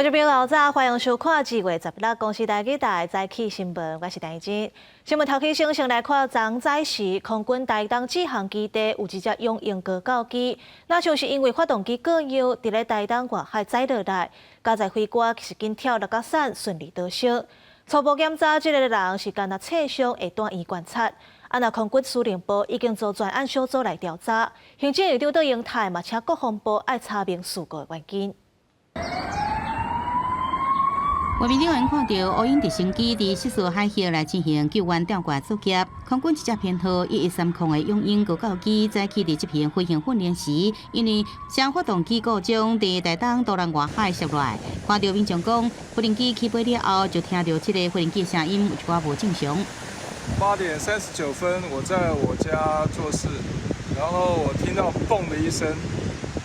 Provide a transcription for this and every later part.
觀眾朋友早，歡迎收看2月16公視台語台早起新聞，我是陳怡貞。新聞頭起先先來看，昨早時空軍台東志航基地有一隻雄鷹高教機，若像是因為發動機故障，佇咧台東外海載落來，佳哉飛官是緊跳落傘順利逃生。初步檢查，這個人是干焦挫傷，會轉院觀察。啊，若空軍司令部已經組專案小組來調查，行政院長卓榮泰嘛請國防部愛查明事故的原因。畫面頂看到烏鷹直升機佇失事海域來進行救援吊掛作業。空軍一隻編號1130的雄鷹高教機早起佇執行飛行訓練時，因為雙發動機故障，佇台東都蘭外海摔落來。看到民眾講，飛行機起飛了後，就聽著這個飛行機聲音有一寡無正常。 8點39分，我在我家做事，然後我聽到嘣的一聲。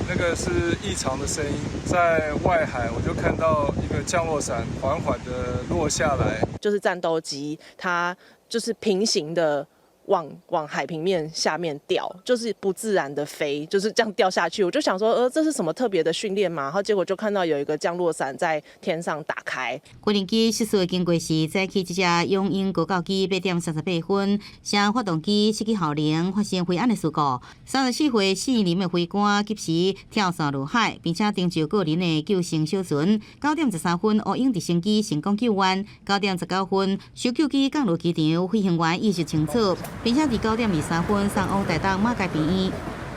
那個是異常的聲音，在外海我就看到一個降落傘緩緩的落下來，就是戰鬥機，它就是平行的往海平面下面掉，就是不自然的飛，就是這樣掉下去。我就想說，這是什麼特別的訓練嗎？然後結果就看到有一個降落傘在天上打開。飛行機失事的經過是，早起這隻雄鷹高教機8點38分，雙發動機失去效能，發生飛安的事故。34歲姓林的飛官及時跳傘落海，並且登上個人的救生小船。9點13分，烏鷹直升機成功救援。9點19分，搜救機降落機場，飛行員意識清楚。並且佇9點23分送往台東馬偕病院。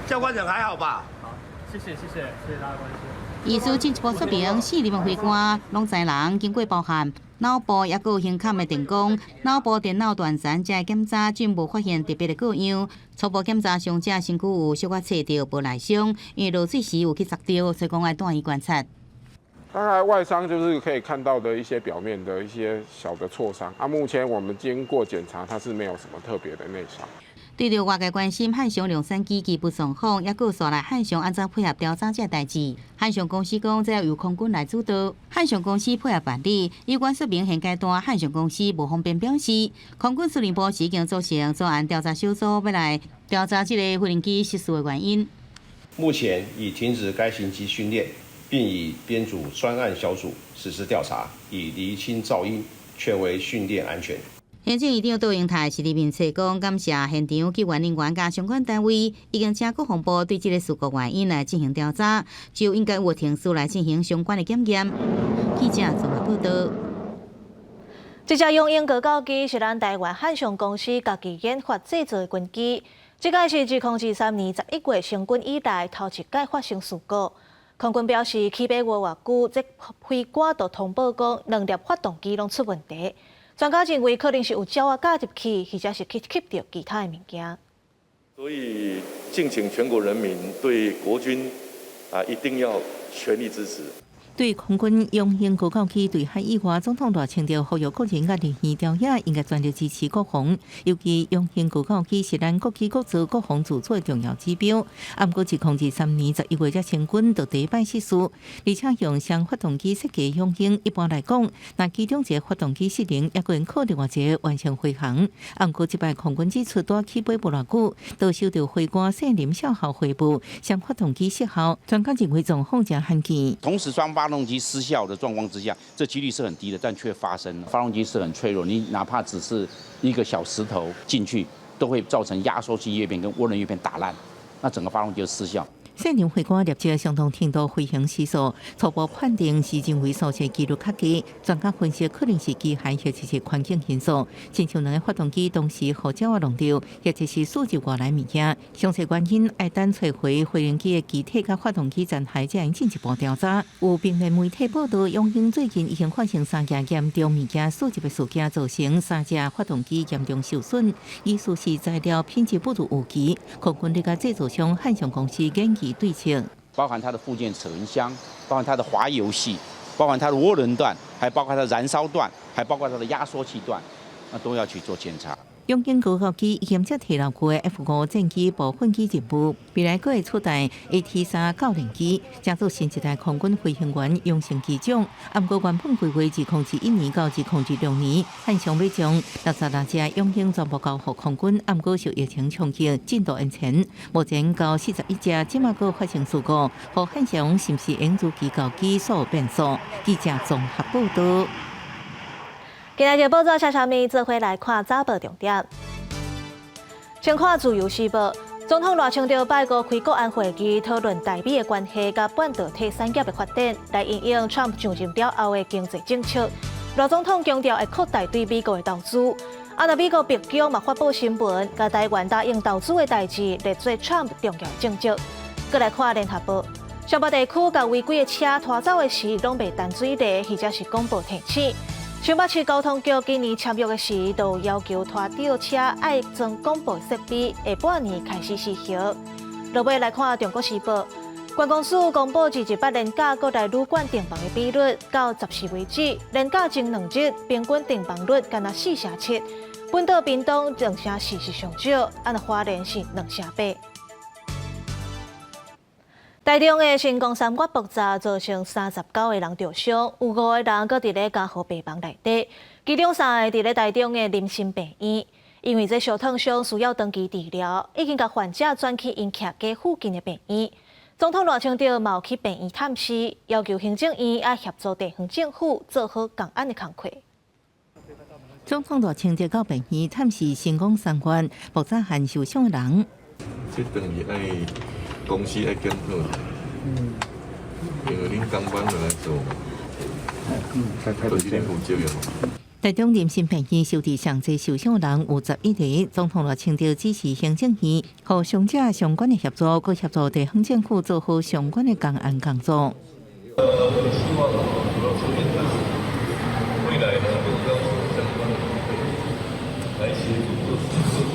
教官人還好吧？好，謝謝謝謝謝謝大家關心。醫師進一步說明，姓林的飛官攏知人經過包含腦部抑閣有胸坎的電光、腦部電腦斷層這檢查均無發現特別的過樣。初步檢查傷者身軀有小可挫著，無內傷，因為落水時有去砸著，所以講愛轉院觀察。大概外傷就是可以看到的一些表面的一些小的挫傷。啊，目前我們經過檢查，它是沒有什麼特別的內傷。對著外界關心漢翔量產機機部狀況，抑閣紲來漢翔按怎配合調查這代誌？漢翔公司講，這由空軍來主導，漢翔公司配合辦理。有關說明現階段漢翔公司無方便表示。空軍司令部已經組成專案調查小組，欲來調查這個飛行機失事的原因。目前已停止該型機訓練，並已編組專案小組實施調查，以釐清肇因，確維訓練安全。行政院長卓榮泰是佇面冊講，感謝現場救援人員佮相關單位，已經請國防部對這個事故原因來進行調查，就應該有程序來進行相關的檢驗。記者綜合報導。這隻雄鷹高教機是咱台灣漢翔公司家己研發製造的軍機，這擺是自2023年11月成軍以來頭一擺發生事故。空軍表示，起飛無偌久，這飛官就通報講，兩粒發動機攏出問題。專家認為可能是有鳥仔咬入去，或者是去吸著其他的物件。所以，敬請全國人民對國軍啊，一定要全力支持。對空軍雄鷹高教機墜海意外，總統賴清德呼籲國人佮人員朝野應該全力支持國防，尤其雄鷹高教機是咱國機國造國防自主的重要指標。啊，毋過2023年11月才成軍就第一擺失事，而且用雙發動機設計雄鷹，一般來講，若其中一個發動機失靈，抑閣會靠另外一個完成飛行。啊，毋過這擺空軍指出，拄起飛無偌久，就收到飛官姓林少校匯報，雙發動機失效，專家認為狀況誠罕見。同時雙發動機失效的狀況之下，這幾率是很低的，但卻發生了。發動機是很脆弱，你哪怕只是一個小石頭進去，都會造成壓縮機葉片跟渦輪葉片打爛，那整個發動機就失效。姓林飛官立即相當程度飛行時速，初步判定是認為所致幾率較低。專家分析可能是機械或者是環境因素，親像兩個發動機同時予鳥仔弄著，或者是輸入外來物件。詳細原因愛等揣回飛行機的機體佮發動機殘骸，才會進一步調查。有平面媒體報導，雄鷹最近已經發生三件嚴重物件輸入的事件，造成三隻發動機嚴重受損，疑似是材料品質不如預期。空軍咧共製造商漢翔公司研議對策，包含它的附件齒輪箱，包含它的滑油系，包含它的渦輪段，還包括它的燃燒段，還包括它的壓縮器段，那都要去做檢查。雄鷹高教機已經接替老舊的 F-5戰機部分機任務，未來閣會取代 AT-3教練機，成做新一代空軍飛行員養成機種。毋過原本規劃2021年到2026年，漢翔欲將66隻雄鷹全部交予空軍，毋過受疫情衝擊，進度延前，目前交41隻，這馬閣發生事故，予漢翔是毋是會如期交機煞有變數？記者綜合報導。今仔日報紙寫啥物？做伙來看早報重點。先看自由時報，總統賴清德拜五開國安會議，討論台美的關係佮半導體產業的發展，來因應川普上任了後的經濟政策。賴總統強調會擴大對美國的投資。啊，若美國白宮嘛發布新聞，共台灣答應投資的代誌列做川普重要政績。閣來看聯合報，雙北地區共違規的車拖走的時，攏袂擔水泥，或者是廣播提醒。新北市交通局今年簽約的時，就要求拖吊車愛裝廣播設備，下半年開始施行。落尾來看《中國時報》，觀光署公布228連假國內旅館訂房的比率，到14為止，連假前兩日平均訂房率干焦4成7，本島屏東2成4是上少，啊若花蓮是2成8。台中的新光三越爆炸，造成39個人著傷，有五個人閣佇咧加護病房內底，其中三个佇咧台中的林森病院，因為這燒燙傷需要長期治療，已經共患者轉去𪜶徛家附近的病院。總統賴清德嘛有去病院探視，要求行政院愛協助地方政府做好共安的工課。總統賴清德到病院探視新光三越爆炸案受傷的人。這等於愛公司愛檢討，因為恁工班來做嘛，都是恁負責任。台中林森病院收治上濟受傷的人有11個，總統賴清德指示行政院予傷者相關的協助，閣協助地方政府做好相關的工安工作。我也希望主要出面的是未來能夠要求相關的單位來協助各各地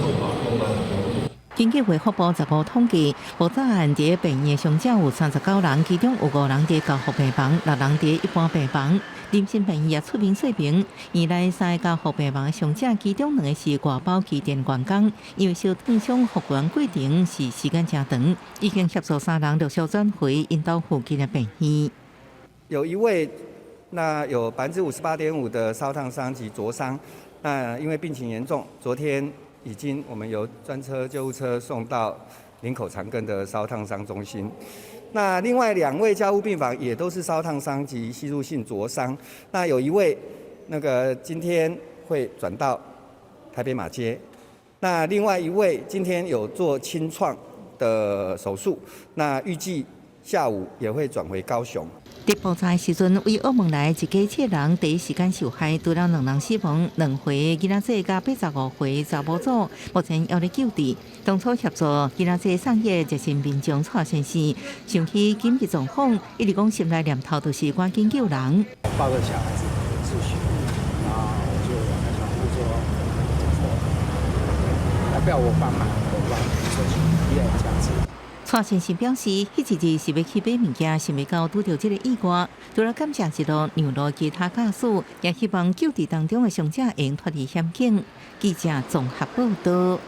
做好工安的工作。根據衛福部15統計，爆炸案佇病院傷者有39人，其中有五人佇加護病房，六人佇一般病房。林森病院也出面說明，原來三個加護病房傷者，其中兩個是外包機電員工，因為燒燙傷復原過程是時間誠長，已經協助三人陸續轉回𪜶兜附近的病院。有一位，那有58.5%的燒燙傷及灼傷，那因為病情嚴重，昨天已經我們由專車救護車送到林口長庚的燒燙傷中心。那另外兩位加護病房也都是燒燙傷及吸入性灼傷。那有一位那個今天會轉到台北馬偕。那另外一位今天有做清創的手術，那預計下午也會轉回高雄。佇爆炸的時陣，為澳門來一家七人第一時間受害，除了兩人死亡，兩歲囡仔仔佮85歲查某祖，目前猶咧救治。當初協助囡仔仔送醫的熱心民眾蔡先生，想起緊急狀況，一直講心內念頭就是趕緊救人。抱個小孩子秩序，然後我就兩個小護說，要不要我幫忙？我幫說醫院這樣子。蔡先生表示，彼一日是欲去買物件，想袂到拄著這个意外。除了感謝一路讓路其他駕駛，也希望救治當中的傷者會用脫離險境。記者綜合報導。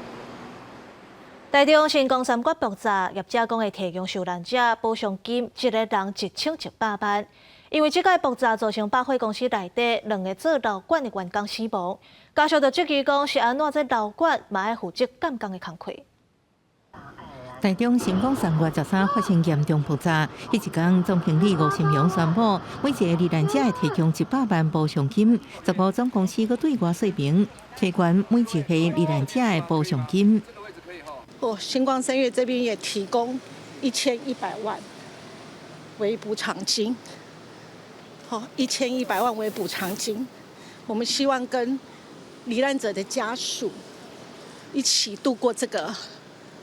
台中新光三越爆炸，業者講會提供受難者補償金，一个人1100萬。因為這個爆炸造成百貨公司內底兩个做樓管的員工死亡，家屬就質疑講是按怎這樓管嘛愛負責監工的工課。台中新光三越13發生嚴重爆炸，彼一工總經理吳新陽宣布，每一个罹難者會提供100萬補償金。15總公司閣對外說明，提懸每一个罹難者的補償金。哦，新光三越這邊也提供1100萬為補償金。好，一千一百萬為補償金，我們希望跟罹難者的家屬一起度過這個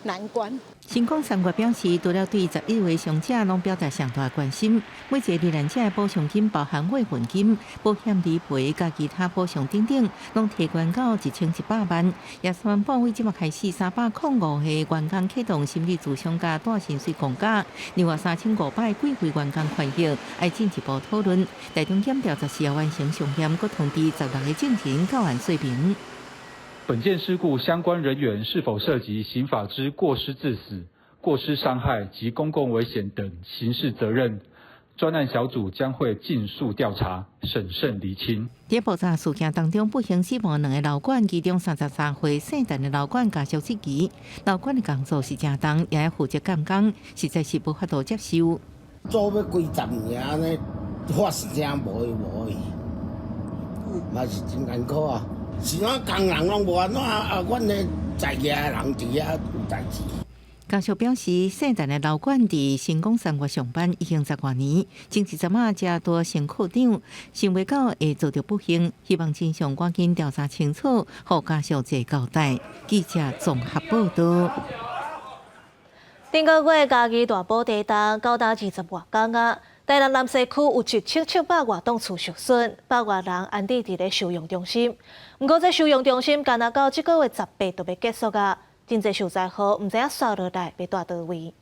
難關。新光三越表示，除了對11位傷者攏表達上大關心，每一个罹難者的補償金包含慰問金、保險理賠佮其他補償等等，攏提懸到1100萬。也宣布為這馬開始305個員工啟動心理諮商佮帶薪水公假，另外3500個貴會員工權益愛進一步討論。台中檢調14號完成相驗，閣通知16個證人到案說明。本件事故相關人員是否涉及刑法之過失致死、過失傷害及公共危險等刑事責任，專案小組將會盡速調查，審慎釐清。佇爆炸事件當中，不幸死亡兩个樓管，其中33歲姓陳的樓管家屬質疑，樓管的工作是誠重，也負責監工，實在是無法度接受。做欲幾十年按呢，發聲無無去，嘛是真艱苦啊！是講工人攏無按怎啊，阮的在業的人佇遐有代誌。家屬表示，姓陳的樓管佇新光三越上班已經10外年，前一陣仔才拄升課長，想袂到會遭著不幸，希望真相趕緊調查清楚，予家屬一個交代。記者綜合報道。頂個月嘉義大埔地動，到今20外工啊！台南南勢區有1700外棟厝受損，100外人安置佇咧收容中心。毋過，這收容中心干焦到這個月18就欲結束啊！真濟受災戶毋知影紲落來欲蹛佗位。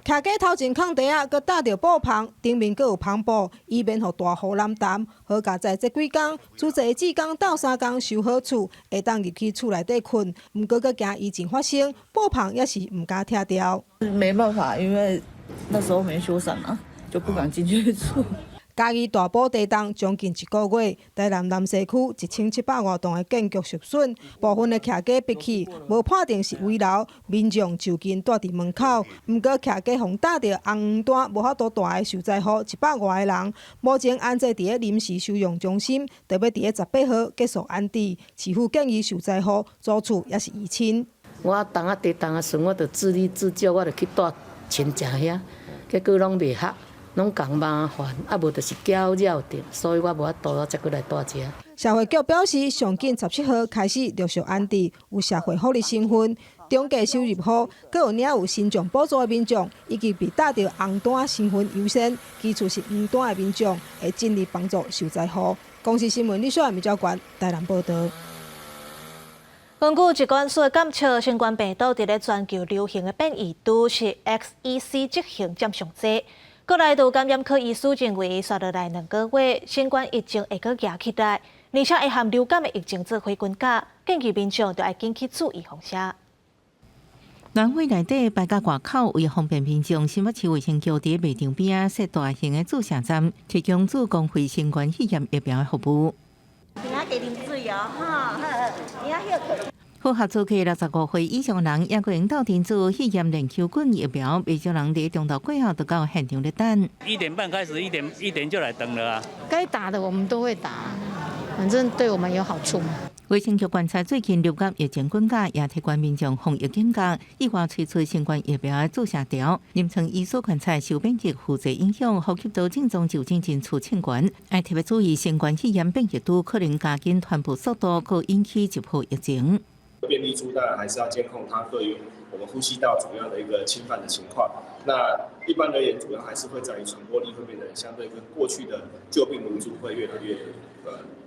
徛家頭前空地仔，閣搭著布棚，頂面閣有帆布，以免予大雨淋澹。好佳哉這幾工，主濟志工鬥相共修好厝，會當入去厝內底睏。毋過閣驚餘震發生，布棚也是毋敢拆掉。沒辦法，因為那時候沒修繕啊，就不敢進去住。嘉義大埔地動將近一個月，台南南勢區1700外棟的建築受損，部分的徛家逼去，無判定是危樓，民眾就近蹛佇門口。毋過徛家予打著紅黃單，無法度蹛的受災戶100外个人，目前安置佇咧臨時收容中心，著欲佇咧18號結束安置。市府建議受災戶租厝抑是移遷。我當啊地動的時陣，我就自力自救，我就去蹛親戚遐，結果攏袂合。攏共麻煩，啊無就是攪擾著，所以我無法度才閣來蹛遮。社會局表示，上緊17號開始陸續安置有社會福利身份、中低收入戶，閣有領有身障補助的民眾，以及被打著紅單身份優先，其次是黃單的民眾，會盡力幫助受災戶。公視新聞李小文、米昭冠台南報道。根據疾管署的監測，新冠病毒佇咧全球流行的變異株是 XEC 株型佔上濟。閣來就感染科醫師認為，紲落來2個月，新冠疫情會閣夯起來，而且會和流感的疫情做伙滾架，建議民眾著愛緊去注意風險。南非內底排到外口，為方便民眾，新北市衛生局佇賣場邊仔設大型的注射站，提供注公費新冠肺炎疫苗的服務。今仔加啉水哦，吼，好，今仔歇睏。符合資格65歲以上的人，抑閣會用鬥陣注肺炎鏈球菌疫苗，袂少人佇中晝過後就到現場咧等。1點半開始，一點就來等了啊。該打的我們都會打，反正對我們有好處嘛。衛生局觀察最近流感疫情滾加，也提懸民眾防疫警覺，意外推出新冠疫苗的注射條。臨床醫師觀察受免疫副作用影響，呼吸道症狀就診人數衝懸，愛特別注意新冠肺炎變異株可能加緊傳播速度，閣引起一波疫情。變異株當然還是要監控它對於我們呼吸道主要的一個侵犯的情況。那一般而言，主要還是會在於傳播力會變得相對跟過去的舊病毒株會越來越，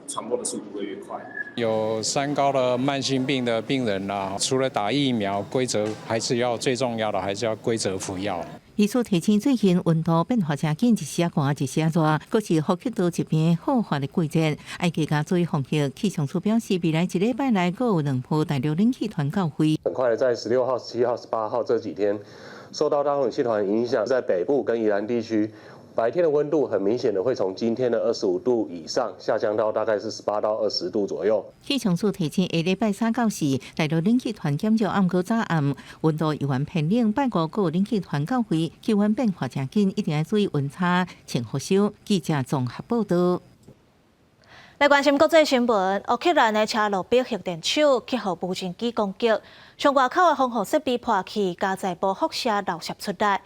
傳播的速度會越快。有三高的慢性病的病人啦，除了打疫苗，規則還是要最重要的，還是要規則服藥。醫師提醒，最近溫度變化誠緊，一時仔寒，一時仔熱，閣是呼吸道疾病好發的季節，愛加加注意防疫。氣象署表示，未來一禮拜內閣有兩波大陸冷氣團到會。很快的，在16號、17號、18號這幾天，受到大陸冷氣團影響，在北部跟宜蘭地區，白天的溫度很明顯的會從今天的25度以上下降到大概是18到20度左右。氣象署提醒，下禮拜三到四，大陸冷氣團減弱，毋過早暗溫度猶原偏冷，拜五閣有冷氣團到會，氣溫變化誠緊，一定愛注意溫差，穿護袖。記者綜合報道。來關心國際新聞，烏克蘭的車諾比核電廠去予無人機攻擊，上外口的防護設備破去，加載鈽輻射漏洩出來。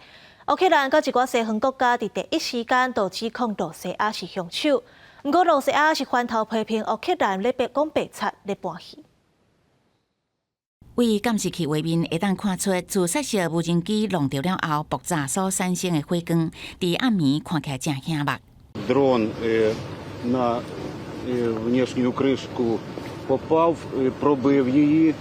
烏克蘭佮一寡西方國家佇第一時間就指控羅西亞是兇手，毋過羅西亞是反頭批評烏克蘭咧白講白賊咧搬戲。對監視器畫面會當看出，自殺式無人機弄著了後，爆炸所產生的火光，佇暗暝看起來誠顯目。 Дрон на внешнюю кришку попав, пробив її,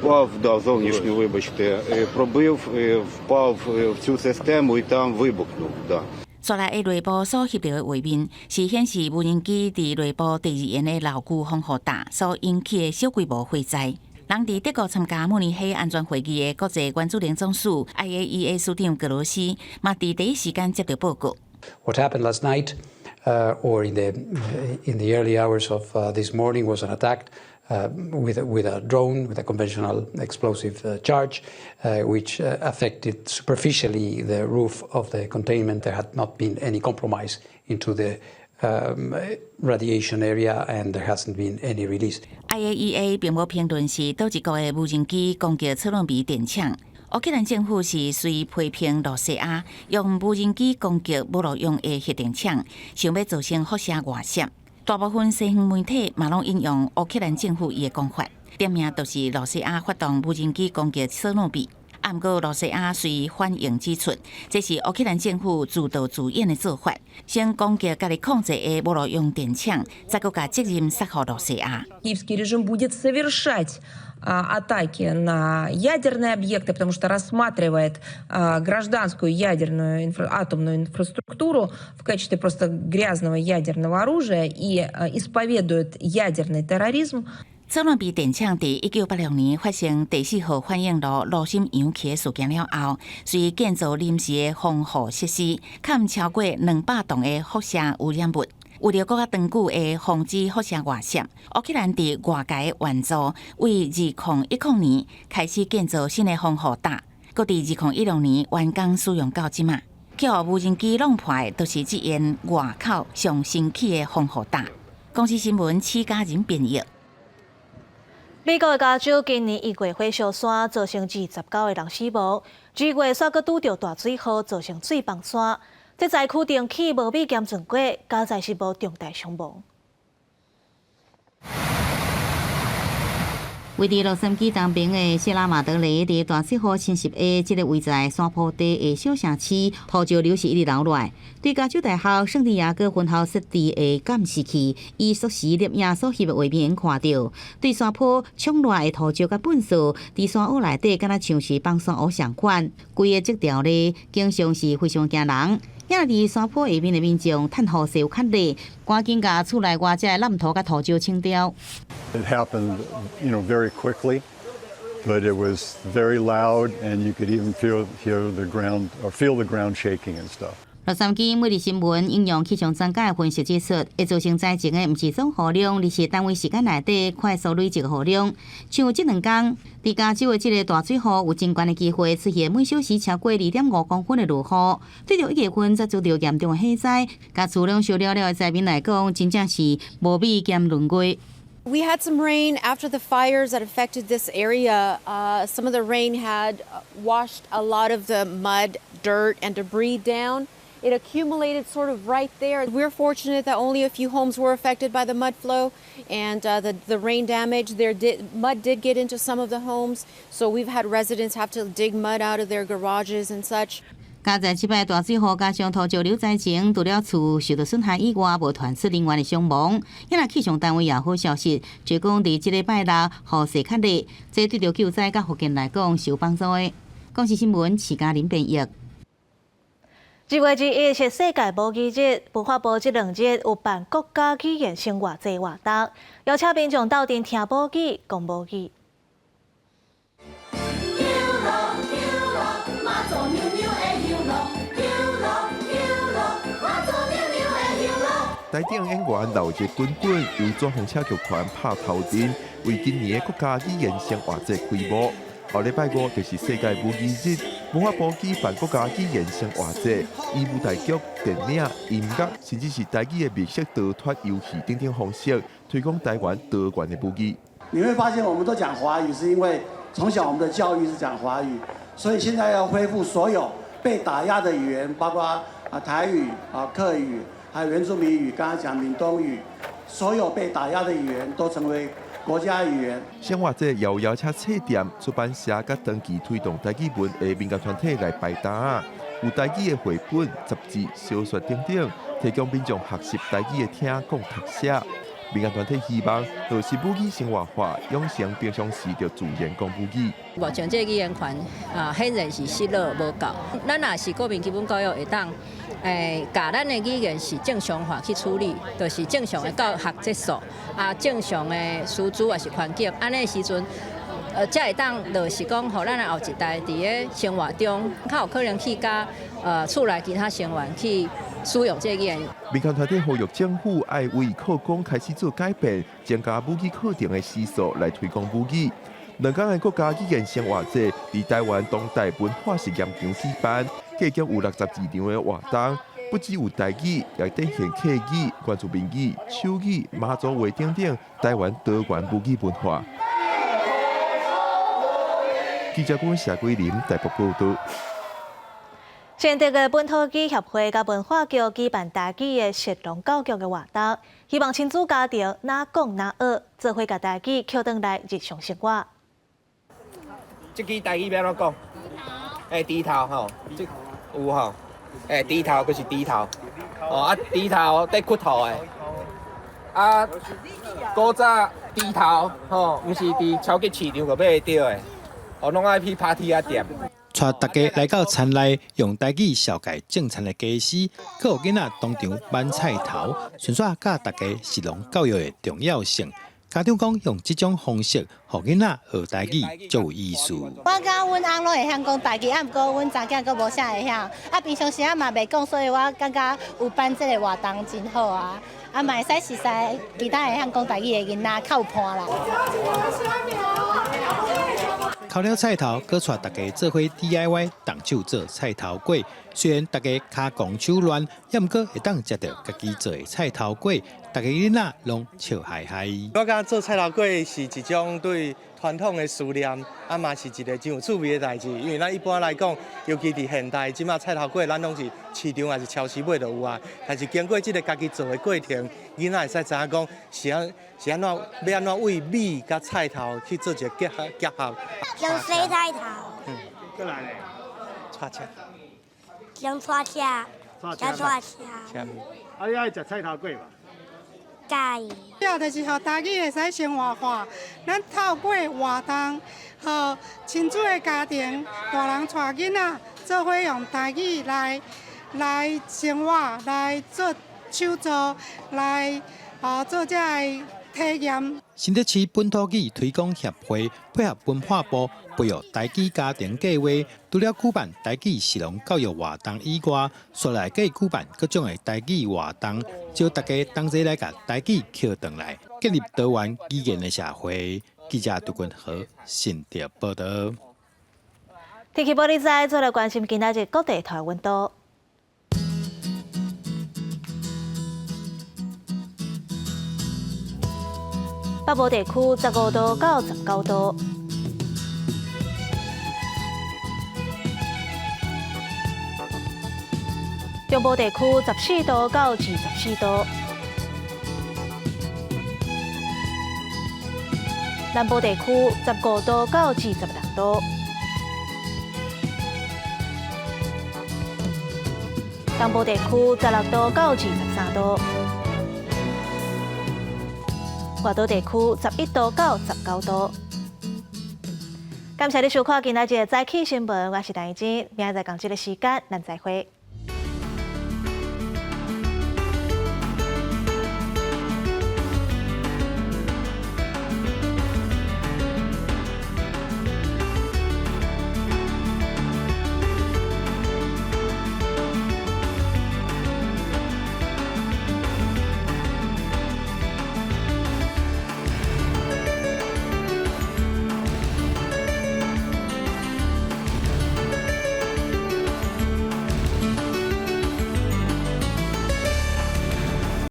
впав, да, зовнішню, вибачте, пробив, впав в цю систему і там вибухнув. Да. 紲來的內部所翕著的畫面，是顯示無人機佇內部第二沿的樓宇防護塔所引起的小規模火災。人佇德國參加慕尼黑安全會議的國際原子能總署 IAEA 署長格羅斯，嘛佇第一時間接著報告。 What happened last night, or in the early hours of this morning, was an attack with a drone with a conventional explosive charge, which affected superficially the roof of the containment. There had not been any compromise into the radiation area, and there hasn't been any release. IAEA 並無評論是佗一國的無人機攻擊車諾比電廠。烏克蘭政府是隨批評羅西亞用無人機攻擊無路用的核電廠，想欲造成輻射外洩。大部分西方媒體嘛攏引用烏克蘭政府伊的講法，點名就是羅西亞發動無人機攻擊車諾比。啊，毋過羅西亞隨反應指出，這是烏克蘭政府自導自演的做法，先攻擊家己控制的無路用電廠，再閣共責任推予羅西亞。 Киевский режим будет совершать атаки на ядерные объекты, потому что рассматривает гражданскую ядерную атомную инфраструктуру в качестве просто грязного ядерного оружия и исповедует ядерный терроризм. 車諾比電廠佇1986年發生第四號反應爐爐心揚起的事件了後，隨建造臨時的防護設施，崁超過200棟的輻射污染物。為著閣較長久的防止輻射外洩，烏克蘭佇外界援助，為2010年開始建造新的防護塔，閣佇2016年完工使用到這馬。予無人機弄破的，就是這間外口上新起的防護塔。公視新聞，施嘉仁編譯。美國的加州今年1月火燒山，造成29個人死亡；2月煞閣拄著大水禍，造成水崩山。這災區長期無米兼顫過，佳哉是無重大傷亡。位佇洛杉磯東邊的謝拉馬德雷，佇大水禍侵襲的這个位在山坡地的小城市，土石流是一直流落來。對加州大學聖地亞哥分校設置的監視器，以實時錄影所翕的畫面看著，對山坡衝落來的土石佮糞埽，佇山塢內底，敢若像是崩山湖仝款。規个這條咧景象是非常驚人。也佇山坡下面的民眾趁雨勢有較力，趕緊共厝內外這爛土佮土石清掉。 It happened very quickly, but it was very loud, and you could even feel hear the ground or feel the ground shaking and stuff. 洛杉磯每日新聞引用氣象專家的分析指出，會造成災情的毋是總雨量，而是單位時間內底快速累積的雨量。像這兩工，佇加州的這个大水禍有真懸的機會出現每小時超過2.5公分的落雨，對著1月份才拄著嚴重的火災，共厝攏燒了了的災民來講，真正是無米兼顫月。 We had some rain after the fires that affected this area. Some of the rain had washed a lot of the mud, dirt, and debris down. It accumulated sort of right there. We're fortunate that only a few homes were affected by the mud flow and the rain damage. Mud did get into some of the homes, so we've had residents have to dig mud out of their garages and such. 佳哉這擺大水禍加上土石流災情，除了厝受著損害以外，無傳出人員的傷亡。遐若氣象單位也好消息，就講佇這禮拜六雨勢較力，這對著救災佮復建來講是有幫助的。公視新聞，徐嘉玲編譯。2月21是世界母語日，文化部這兩日有辦國家語言生活節活動，邀請民眾鬥陣聽母語、講母語。台頂演員鬧熱滾滾，由左風車劇團拍頭陣，為今年的國家語言生活節開幕。後禮拜五就是世界母語日，文化部舉辦國家語言生活節，以舞台劇、電影、音樂，甚至是台語的密室逃脫遊戲等等方式，推廣台灣多元的母語。你會發現，我們都講華語，是因為從小我們的教育是講華語，所以現在要恢復所有被打壓的語言，包括台語、客語，還有原住民語，剛才講閩東語，所有被打壓的語言都成為國家語言。生活節邀邀請冊店、出版社佮長期推動台語文的民間團體來擺檔，有台語的繪本、雜誌、小說等等，提供民眾學習台語的聽講讀寫。民間團體希望落實母語生活化，養成平常時就自然講母語。目前這個語言權啊，顯然是失落無夠。咱若是國民基本教育會當，共咱的語言是正常化去處理，就是正常的教學質素，啊，正常的師資也是環境，按呢時陣，才會當就是講，予咱的後一代佇咧生活中，較有可能去佮厝內其他成員去使用這個語言。民間團體呼籲政府愛為課綱開始做改變，增加母語課程的時數來推廣母語。兩工的國家語言生活節，佇台灣當代文化實驗場舉辦，計共有62場的活動，不只有台語，也展現客語、原住民語、手語、馬祖話等等台灣多元母語文化。記者阮謝桂林台北報導。新竹的本土語協會佮文化局舉辦台語的食農教育的活動，希望親子家庭若講若學，做伙共台語抾轉來日常生活。這支台語欲按怎講？欸，豬頭吼，這有吼？欸，豬頭就是豬頭，哦啊，豬頭帶骨頭的，啊，古早豬頭吼，毋是佇超級市場就買會著的，哦，攏愛去拍鐵仔店。帶大家來到田內，用台語紹介種田的家私，閣予囡仔當場挽菜頭，順紲教大家食農教育的重要性。家長講用這種方式，予囡仔學台語足有意思。我感覺阮翁攏會曉講台語，啊，毋過阮查囝閣無啥會曉。啊，平常時仔嘛袂講，所以我感覺有辦這個活動真好啊！啊，嘛會使熟似其他會曉講台語的囡仔較有伴啦。烤了菜頭，閣帶大家做伙 DIY 動手做菜頭粿。雖然大家跤狂手亂，也毋過會當食著家己做的菜頭粿，大家囡仔攏笑嗨嗨。我感覺做菜頭粿是一種對傳統的思念，啊嘛是一個真有趣味的代誌。因為咱一般來講，尤其佇現代，這馬菜頭粿咱攏是市場抑是超市買就有啊。但是經過這個家己做的過程，囡仔會使知影講是按是按怎欲按怎為米佮菜頭去做一個結合結合。用洗菜頭。嗯，閣來咧，掣車。用掣車，用掣車。啊，你愛食菜頭粿無？佮意。主要就是予台語會使生活化，咱透過活動，予親子的家庭，大人帶囡仔，做伙用台語來來生活，來做手作，來做這個體驗。新竹市本土語推廣協會配合文化部培育台語家庭計劃，除了舉辦台語食農教育活動以外，紲來繼舉辦各種的台語活動，招大家同齊來共台語抾轉來，建立多元語言的社會。記者杜君和新竹報導。天氣報你知，做來關心今仔日各地台溫度。北部地區15度到19度，中部地區14度到24度，南部地區15度到26度，東部地區16度到23度。外島地區11度到19度。感謝你收看今仔日的早起新聞，我是陳怡靜，明仔載仝這个時間，咱再會。